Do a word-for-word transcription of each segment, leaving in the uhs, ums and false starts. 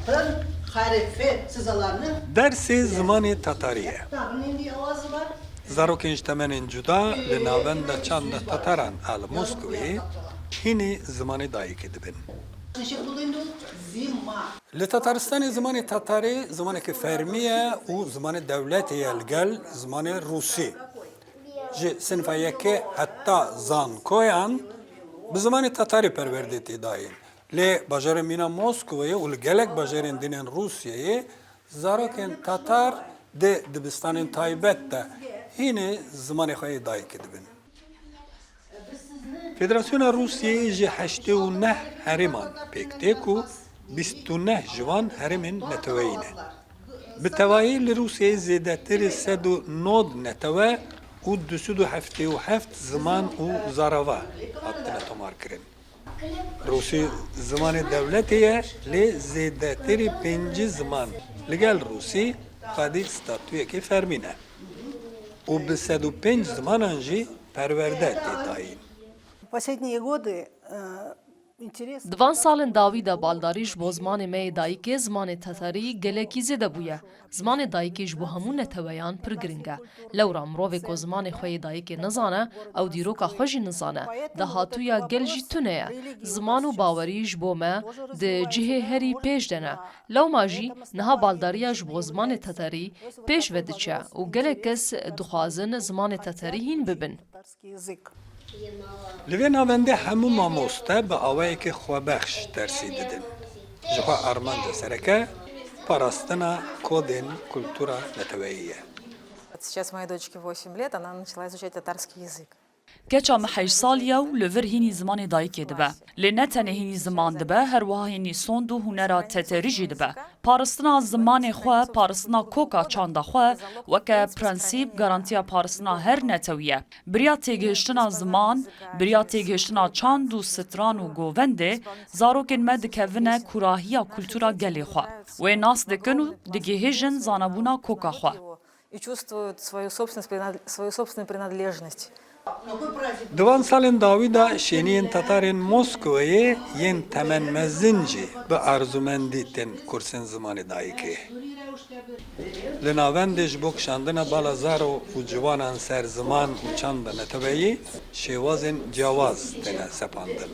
Pırın harfi sızalarını Dersê zimanê Tatarî ye. Dağın indiği avazı var. Zarokên ji temenên cuda li navenda çanda Tataran a li Moskowê hînî zimanê dayikê dibin. Zima. Li Tataristanê zimanê Tatarî zimanekî fermî ye û zimanê dewletê ye li gel zimanê Rûsî. Ji sinfa yekê heta zankoyan bi zimanê Tatarî perwerdê tê dayîn. Lê bajarê mîna Moskowê û li gelek bajarên din ên Rûsyeyê zarokên Tatar di dibistanên taybet de hînî zimanê xwe yê dayikê dibin. Federasyona Rûsyeyê ji heştê û neh herêman pêk tê ku bîst û neh ji wan herêmên neteweyî ne. Bi tevayî li Rûsyeyê zêdetirî sed û nod netewe û du sed û heftê û heft ziman û zarava hatine tomarkirin. Rûsî zimanê dewletê ye, lê zêdetirî pêncî ziman li gel rûsî xwedî statuyekê fermî ne û bi sed û pênc zimanan jî perwerde tê dayîn. Последние годы, э, интерес Di van salên dawî de baldarî ji bo zimanê me yê dayikê, zimanê Tatarî, gelekî zêde bûye. Zimanê dayikê ji bo hemû neteweyan pir giring e. Lewra mirovê ku zimanê xwe yê dayikê nizane, ew dîroka xwe jî nizane. Dahatûya gel jî tune ye. Ziman û bawerî ji bo me di cihê herî pêş de ne. Lewma jî niha baldariya ji bo zimanê Tatarî pêş ve diçe û gelek kes dixwazin zimanê Tatarî hîn bibin. Li vê navendê hemû mamoste bi awayekî xwebexş dersî didin. Ji xwe armanca sereke parastina kodên kultura neteweyî ye. Сейчас моей дочке восемь лет, она начала изучать татарский язык. Keça me heşt salî ye û li vir hînî zimanê dayikê dibe. Lê ne tenê hînî ziman dibe, her wiha hînî sond û hunera teterî jî dibe. Paristina zimanê xwe, paristina koka çanda xwe, weke prensîp, garantiya paristina her netewî ye. Bi riya têgihiştina ziman, bi riya têgihiştina çand û stran û govendê, zarokên me dikevine kûrahiya kultura gelê xwe. Wê nas dikin û digihîjin zanabûna koka xwe. И чувствуют свою собственность, принад-, свою собственную принадлежность. Di van salên dawî de şêniyên Tatarên Moskoweyê yên temenmezin jî bi arzûmendî tên kursên zimanê dayikê. Li navendê ji bo kişandina bala zaro û ciwanan ser ziman û çanda neteweyî şêwazên ciyawaz têne sepandin.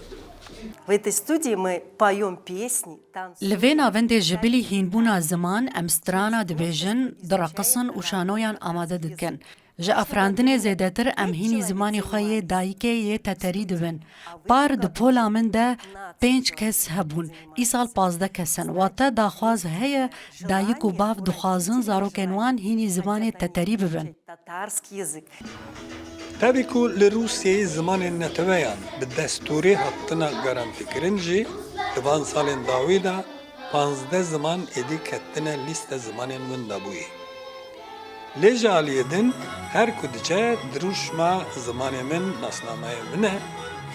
В этой студии мы поём песни, танцуем. Li vê navendê ji bilî hînbûna ziman, em strana dibêjin, direqisin û şanoyan amade dikin. Ji afirandinê zêdetir em hînî zimanê xwe yê dayikê yê teterî dibin. Par di pola min de pênc kes hebûn, îsal pazdeh kes in. Wate daxwaz heye, dayik û bav dixwazin zarokên wan hînî zimanê teterî bibin. Татарский язык. Tevî ku li Rûsyeyê zimanên neteweyan bi destûrî hatine garantîkirin jî, di van salên dawî de panzdeh ziman êdî ketine lîste zimanên windabûyî. Lê ji aliyê din, her ku diçe dirûşma zimanê min, nasnameyê min e,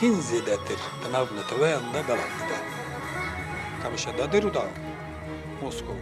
hîn zêdetir di nav neteweyan de belang dide. Kamişa Dadir û da Moskow.